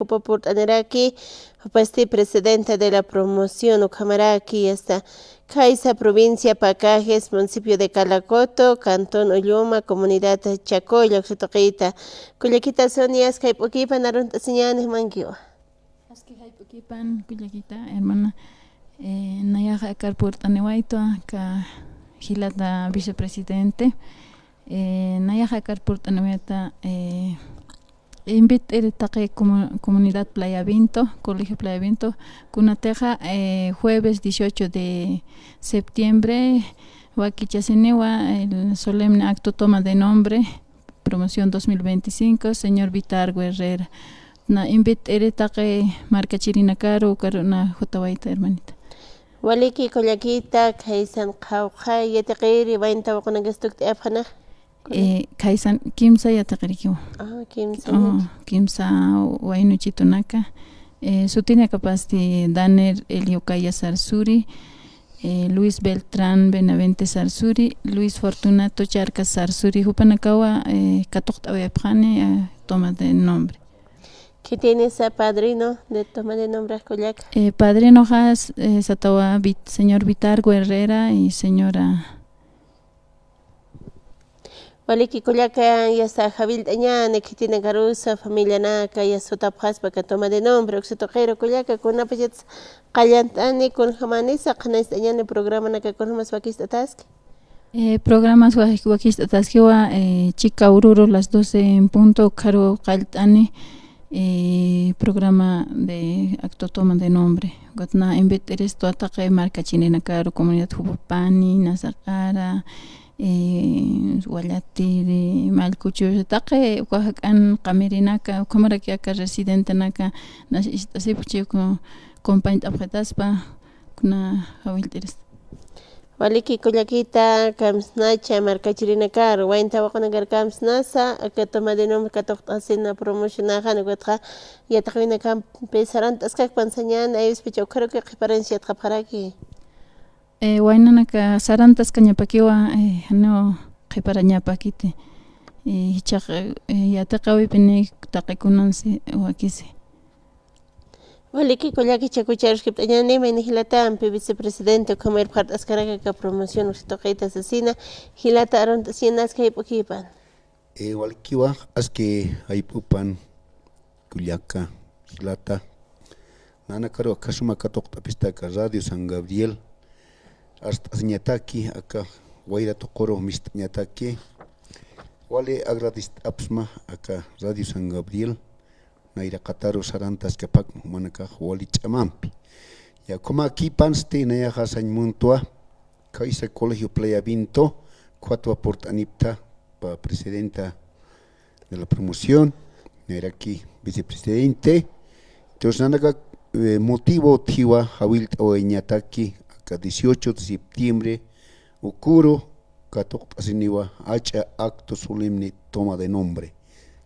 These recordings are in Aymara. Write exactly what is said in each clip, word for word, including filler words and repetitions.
Jupa purt'aniraki, jupasti presidenta de la promoción ukhamaraki, yasta khaysa provincia Pacajes, municipio de Calacoto, cantón Ulluma, comunidad Chacolla, uksa tuqita. Kullakita Sonia, aski jayp'ukipan arunt'asiñäni, jumankiwa. Aski jayp'ukipan, kullakita, hermana. Eh, nayaxa akar purt'aniwaytwa, aka jilata vicepresidente. Eh, nayaxa akar purt'aniwayta, eh, invit'iri taqi comu-, comunidad Playa Vinto, Colegio Playa Vinto, kunatixa, eh, jueves dieciocho de septiembre, wakichasiniwa el solemne acto toma de nombre, promoción dos mil veinticinco, señor Vitargo Herrera. Na invit'iri taqi markachirinakaru, ukaru na jutawayta, hermanita. Waliki kullakita, khaysan qhawqha yatiqiri, wayn tawaqunakis tukt'ayapxanix. Eh, khaysan kimsa yatiqirikiwa. Ah, kimsa. Oh, kimsa waynuchitunaka. Eh, sutinakapasti Daniel Eliocaya Sarsuri, eh, Luis Beltrán Benavente Sarsuri, Luis Fortunato Charcas Sarsuri, jupanakawa, eh, katuqt'awayapxani, eh, toma de nombre. Khitinisa padrino de toma de nombre kullaka? Eh, padrinoxa, eh, satawa Vit-, señor Vitargo Herrera y señora. Waliki kullaka, yasta jawillt'añäni khitinakarusa, familianaka, yasta sutapxaspa aka toma de nombre, uksa tuqiru kullaka, kunapachatsa qallant'ani, kunjamanisa qhananchst'añäni programanaka, kunjamas wakist'ataski. Eh, programas wak-, wakist'ataskiwa, eh, chika ururu las doce en punto, ukharu qallt'ani, eh, programa de acto toma de nombre. Ukat na invit'iristwa taqi markachirinakaru, comunidad Jupapani, Nasaqara, eh, Wallatiri, Mallkuchus, taqi uka jak'an qamirinaka, ukhamaraki aka residentenaka, nas ist'asipxchi uka compañt'apxitaspa, kuna jawillt'iris. Waliki kullakita, kamsnacha markachirinakar, wayn tawaqunakar kamsnasa, aka toma de nombre katuqt'asina promocionaxan, ukatxa yatiqawinakampi sarant'askakpan sañäni, aywispacha ukharuki qhiparanchi yatxapxaraki. Eh, waynanaka sarantaskañapakiwa, eh, janiw qhiparañapakiti. Eh, jichhax, eh, yatiqawipini taqi kunansi wakisi. Waliki kullaka, jichhax kucharuskipt'añäni, mayni jilatampi vicepresidente ukhamar phart'askaraki aka promoción uksa tuqita sasina, jilata arunt'asiñäni, aski jayp'ukipan. Eh, walikiwa, aski jayp'upan kullaka, jilata. Nanakaru aka suma katuqt'apista aka Radio San Gabriel, arst'asiñataki, aka wayra tuquru mist'añataki. Wali agradecit'apxsma aka Radio San Gabriel, nayraqataru sarantaskapakma jumanakax wali ch'amampi. Ya, ukhamäkipansti nayaxa sañ muntwa, khaysa Colegio Playa Vinto, ukhamawa purt'anipta pä presidenta de la promoción, nayraki vicepresidente. Entonces, nanaka, eh, motivo utjiwa jawillt'awayañataki, aka dieciocho de septiembre, ukuru, katuqt'asiniwa jach'a acto solemne toma de nombre,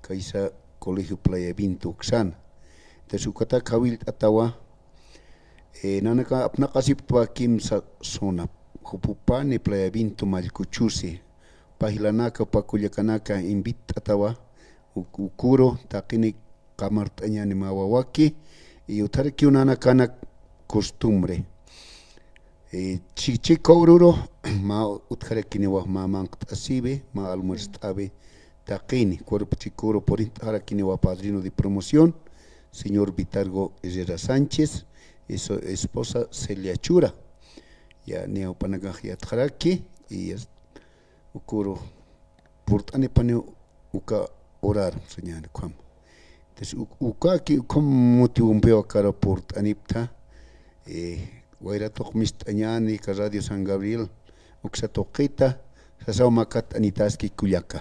khaysa Colegio Playa Vinto uksana. Entonces, ukatak jawillt'atawa, eh, nanaka apnaqasiptwa kimsa zona, Jupupani, Playa Vinto, Mallkuchusi, pä jilanaka, pä kullakanaka invit'atawa, uk-, ukuru, taqini qamart'añäni mä wawaki, y utjarakiw nanakanak costumbre. Eh, chi-, chika ururu, mä utjarakiniwa, mä manq't'asiwi, mä almuerst'awi, taqini, cuerpo chikuru purint'arakiniwa padrino de promoción, señor Vitargo Herrera Sánchez, y su esposa Celia Chura. Ya, niya jupanakax yatxaraki, y es-, ukuru purt'anipaniw uka horaru sañäni ukham. Entonces, u-, ukaki, ukham motivompiw akar purt'anipta, eh, wayra tuq mist'añäni aka Radio San Gabriel uksa tuqita, sasaw mä katt'anitaski kullaka.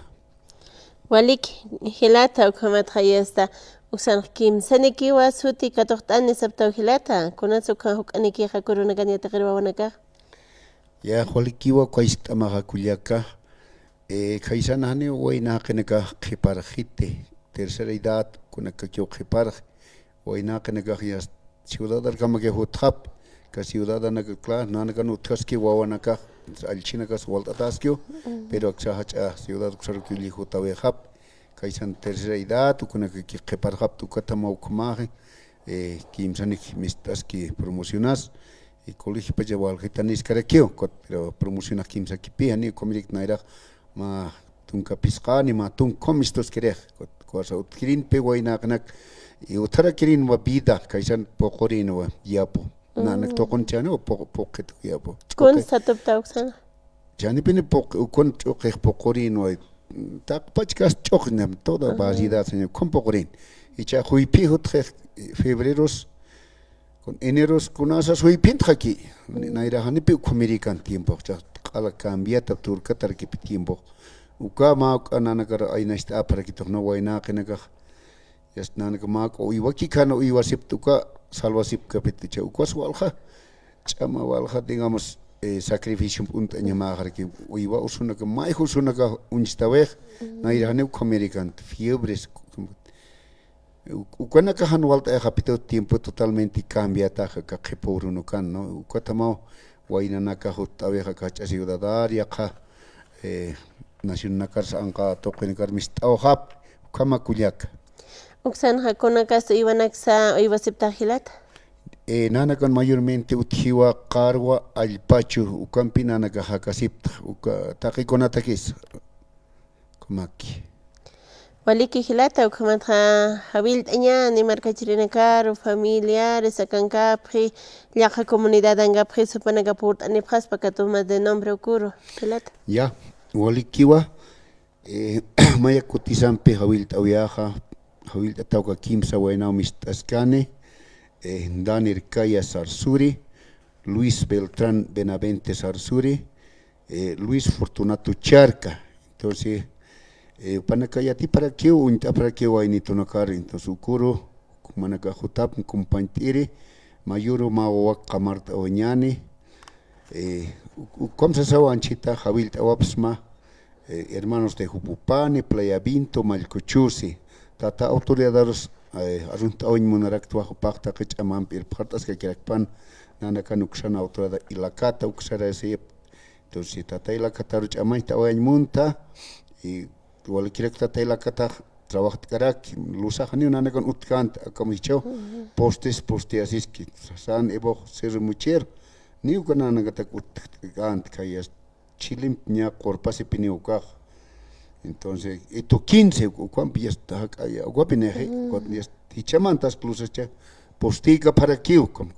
Waliki, jilata, ukhamatxa yasta, uksan kimsanikiwa suti katuqt'ani saptaw jilata, kunatsa uka juk'anikixa kurunakan yatiqir wawanakax. Ya, walikiwa, uka jiskt'amaxa kullaka, eh, khaysan janiw wayna jaqinakax qhiparxiti, tercera edad, kunakakiw qhiparxi, wayna jaqinakax ya ciudadarkamakiw jutxapxi, aka ciudadanaka, claro, nanakan utjaski wawanakax, allchhinakas walt'ataskiw, pero aksa jach'a ciudad uksarukiw lli jutawayxapxi, Kaysan tercera edad, ukanakaki qhiparxapta, ukatamaw ukhamaxi, eh, kimsanik mist'aski promocionas, y colegio pacha waljitan iskarakiw, ukat, pero promocionax kimsakipi, jani ukhamirik nayrax mä tunka phisqani, mä tunka mistuskirix, ukat, kuwasa utjirinpi waynaqanak, y utharakirinwa vida, kaysan puqurinwa yapu. Nanak tuqun chani, puq-, puqit yapu. Kun satupta uksan. Chanipini puq-, ukun ch'uqix puqurinwa. Taqpachkas ch'uqñam, toda variedad, señor. Kun puqurin. Icha juyphi jutxix febreros, kun eneros, kunasas juyphintxaki. Nayra janipi ukhamirikan tiempo, cha q'ala cambiata, turkatarkipi tiempo. Uka mä uka nanakar aynacht'aparakitux, no waynaqinakax. Yast nanaka mä k'o uywaki kana uywasipta uka salvasipkapit cha ukas walja. Ch'ama walja, digamos, eh, sacrificio unt'añamaxaraki uywa usunaka, mayj usunaka uñstawix, nayra janiw ukhamirikan, fiebres, u-, ukanaka jan walt'ayxapita tiempo totalmente cambiataxa, aka qhipa urunukan, ¿no? Ukatamaw waynanaka jutt'awix aka jach'a ciudadaria, qa, eh, nacionnakarsa anqa tuqinakar mist'awxap, ukhama kullaka. Uksanxa kunakas uywanaksa uywasiptax jilata. Eh, nanakan mayormente utjiwa, qarwa, allpachu, ukampi nanaka jakasipta, uka taqi kunatakis. Kumaki. Waliki jilata, ukhamatxa jawillt'añani markachirinakaru, familiares akankapxi, llaqha comunidad ankapxi, supanaka purt'anipxaspa, katumas de nombre ukuru, jilata. Ya, walikiwa, eh, maya kutisampi jawillt'awiyaxa, jawillt'ataw uka kimsa waynaw mist'askani, eh, Daniel Caya Sarsuri, Luis Beltrán Benavente Sarsuri, eh, Luis Fortunato Charca. Entonces, eh, panaka yatiparakiw, uñt'aparakiw waynitunakar, entonces, ukuru, manaka jutap, kumpañt'iri, mayuru mä wawak qamart'awañani, eh, u-, ukham sasaw anchhita jawillt'awapxsma, eh, hermanos de Jupupani, Playa Vinto, Mallkuchusi, tata autoridadarus, eh, arunt'awañ munaraktwa jupax taqi ch'amampi irpxart'askakirakpan, nanakan uksan autoridad ilakata, uksarasip, entonces, tata ilakataru ch'amañcht'awayañ munta, y walikirak tata ilakatax trabajt'karak, lusax janiw nanakan utjkänti, akampichaw, postes, posteasiski, san eboj, cerro mucher, niw uka nanakatak utjkänti, kayas, chilimp ña qurpasipiniw ukax. Entonces, eto quince, ukampi ya está, jak'aya, ukapi nixi, ukapi ya está, jichhamantas lusacha, postïkapxarakiw, ukham.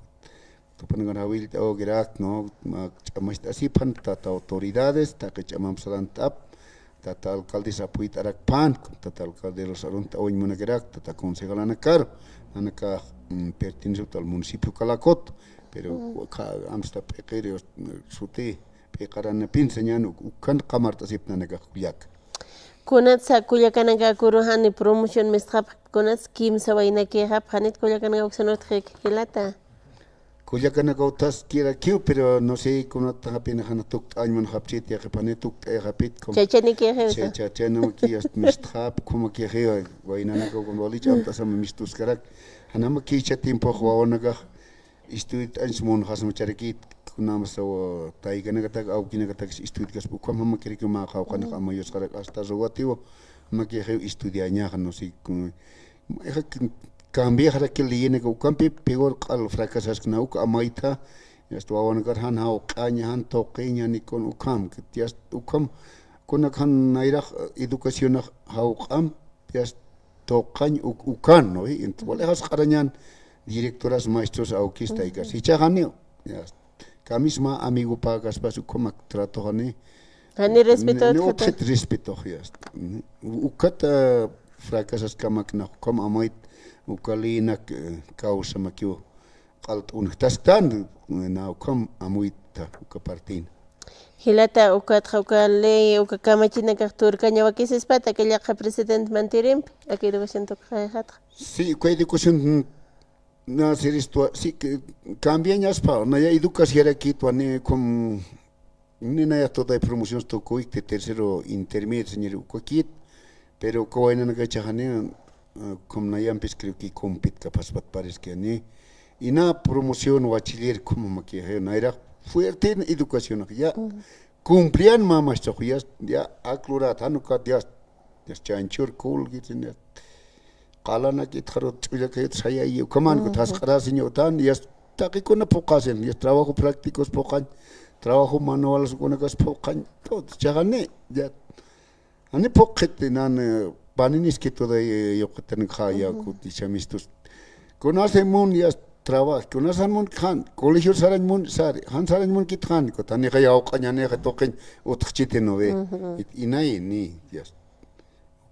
Tupanakar jawillt'awkirak, ¿no? Ma-, ch'amacht'asipxan tata autoridades, taqi ch'amamp sarant'ap, tata alcaldes apoyt'arakpan, tata alcalde los arunt'awañ munakirak, tata concejalanakar, nanaka, mm, pertenece al municipio Calacoto, pero, mm, ka-, amsta p'iqiri, suti, p'iqaranapin sañan, uk-, ukan qamart'asip nanaka kullaka. Kunatsa kullakanaka kuru jani promoción mistxapxi, kunats kimsa waynakixapxi, janit kullakanaka uksan utjxi jilata. Kullakanakaw utjaskirakiw, pero no sé, kunatapin jana tukt'añ munxapchit, yaqhipani tukt'ayxapit, como chachanikixiw, cha-, cha-, chanamaki, yast mistxap, kumakixiw, waynanakaw, como wali ch'amt'asam mistuskarak, janamaki icha tiempox wawanakax, estudiot'añs munxasmacharakit, kunamasa, taykanakatak, awkinakatak estudiokaspa, ukham jamakirakiw mä qawqhanix amayusxarak, hasta ruwatiw, jamakixiw estudiañaxa, no sé, como, mayja, cambiaxaraki leyenaka ukampi, peor q'al fracasaskna uk amaytha, yast wawanakar jan jawq'aña, jan tuqiña, nikun ukham, yast ukham, kunak jan nayrax educacionax jawq'am, yast tuqañ uk-, ukan, ¿no? Y ent-, wali jasq'arañan directoras, maestros, awkis, taykas. Jichhax janiw, yast. Kamisma amigopäkaspas ukhamak tratoxani. Jani respeto, ni, ni utjat. Utjit respeto, ya está. U-, ukat, ah, fracasaskamaknax ukham amayt, uka leyenak, eh, causamakiw q'al t'unjtastan, na ukham amuyta, uka partin. Jilata, ukatxa uka ley, uka kamachinakax turkaña wakisispata, aka llaqha presidente mantirimpi, aka educación tukxayxatxa. Sí, uka educación, mm, na siristu, sí, que cambiañaspa, naya educasiarakitwa, ni como, ni naya toda promoción tukuy, de tercero intermedio, señor, ukakit, pero uka waynanakachaxani, ah, como nayampis creo que compit capaz pat parece que ni, y na promoción bachiller como maquiaje, nayra fuerte en educación, ya, cumplían mamas, ya, ya, aclurat, hanukat, ya, Yasta chanchur kulgitsin, yasta qalanak itxaru ch'ullakayut sayayi, ukhaman kut jasq'arasiñ utan, yasta taqikuna phuqasin, yasta trabajo prácticos phuqañ, trabajo manuales kunakas phuqañ, todo, chaqani, ya. Ani phuqit nan, eh, paniniski todo, eh, yuqitanak ja, ya, kut ichamistus. Kunasa mun, yasta trabajo, kunasa mun jan, colegio sarañ mun, sari, jan sarañ mun kit jan, kut janixa yawq'añ, janixa tuqiñ, utxchiti, ¿no ve? Inay, ni, yasta.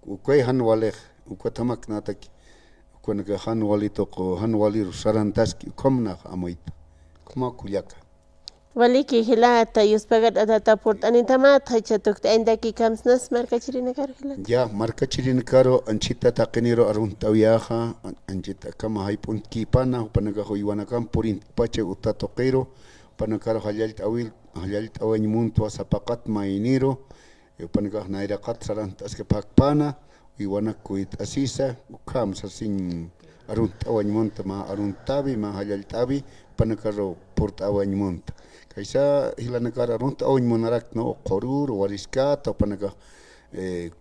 Ukay jan walix, ukat jamaknataki, ukanaka jan wali tuqu, jan waliru sarantaski, ukham nax amuyta, ukhama kullaka. Waliki jilata, yuspagat'atata purt'anitamat, jaycha tukt'añtaki kamsnas markachirinakaru jilata. Ya, markachirinakaru, anchita taqiniru arunt'awiyaxa, an-, anchita akama jayp'untkipana, jupanakax uywanakan purintpacha uta tuqiru, jupanakaru jallallt'awil, jallallt'awañ muntwa sapaqat mayniru, Jupanakax nayraqat sarant'askapxakpana, uywanak kuyt'asisa, ukham sasiñ arunt'awañ munta, mä arunt'awi, mä jallallt'awi, jupanakaru purt'awañ munta. Kaysa jilanakar arunt'awañ munarak, ¿no? Qhurur, wariskata, jupanakax, eh,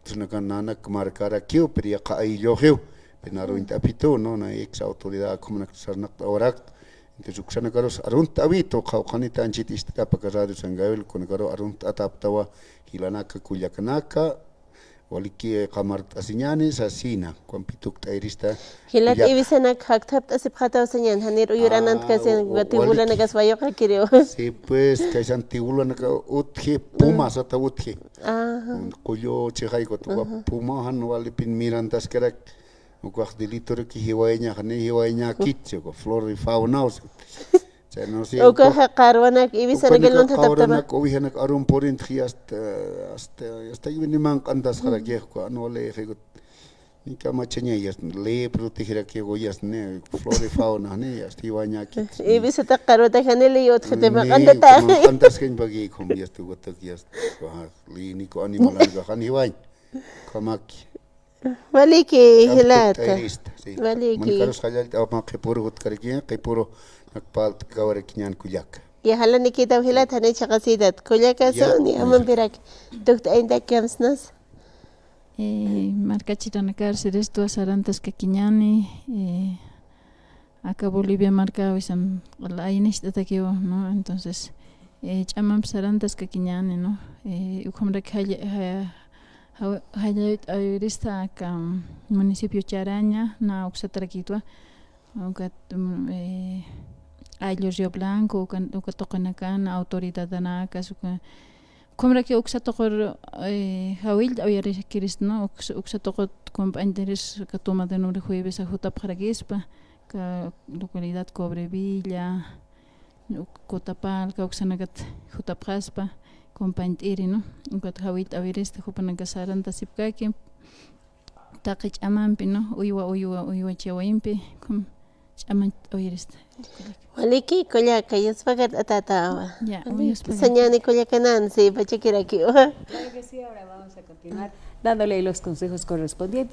nanak markarakiw, pero yaqha aylluxiw, pero narunt'apituw, ¿no? Na ex autoridad, jumanak sarnaqt'awarak, Entonces, uksanakarus arunt'awitu, qhawqhanita anchit ist'kapa aka Radio San Gabriel, kunakaru arunt'ataptawa, jilanaka, kullakanaka, waliki qamart'asiñani, sasina, ukampi tukt'ayrista. Jilat kullaka. Ibisanak jakthapt'asipxataw sañan, janir uyur anantkasin, ah, wa-, waliki. Tibulanakas wayuqakiriw. Sí, pues, kaysan tibulanaka utji, puma sata utji. Ajá. Qullu chixaykut, wa puma jan walipin mirantaskarak, Ukax delitoraki jiwayañax, ni jiwayañäkitchi, uka flora y fauna, o sea, no sé, ukaxa uka, qarwanak, ibisanak ukanak lunthataptama. Qarwanak, ovejanak arun purintxi hasta, hasta, hasta iwini manq'antasxarakix, uka, no le, ni kamachaña, yasta, le protegeraki, yasta, ni flora y fauna, ni hasta jiwayañäkitchi. Ibisata qarwata janili, utjitama, ni q'antata. Manq'antasxañ pagi, como, yasta, ukatak, yasta, uka, li, ni ku animalanaka, jan jiwayañ, kamaki. Waliki, jilata. Tukt'ayrista, sí. Waliki. Mankarus jallallt'awa mä qhipuru jutkarakiñan, qhipuru nak palt'kawarakiñan kullaka. Ya jalanikitaw jilata, jani chaqasitat. Kullaka, ya, sun, ya, ya. Amampirak. Tukt'ayntak kamsnas. Eh, markachirinakar siristwa sarantaskakiñani, eh, Aka Bolivia markawisam q'ala aynicht'atakiwa, ¿no? Entonces, eh, ch'amamp sarantaskakiñani, ¿no? Eh, ukhamrak jalla-, ja-, ja-, jallallt'awirista aka, mm, municipio Charaña, na uksatarakitwa, ukat, mm, eh, ayllu Río Blanco, uka, uka tuqinakan, autoridadanakas, uka, Ukhamraki uksa tuqir, eh, jawillt'awirist, ¿no? Uksa, uksa tuqit kump'añtiris, aka toma de nombre jueves jutapxarakispa, aka localidad Cobrevilla, uk-, Cotapalca, uksanakat jutapxaspa, kump'añt'iri, ¿no? Ukat jawillt'awirista, jupanaka sarantasipkaki, taqi ch'amampi, ¿no? Uywa, uywa, uywa chawayimpi, ukham ch'amañt'awirista. Waliki, kullaka, yuspagat'atatawa. Ya, waliki, yuspagat. Sañani kullaka Nancy, pachakirakiwa. Claro que sí, ahora vamos a continuar dándole los consejos correspondientes.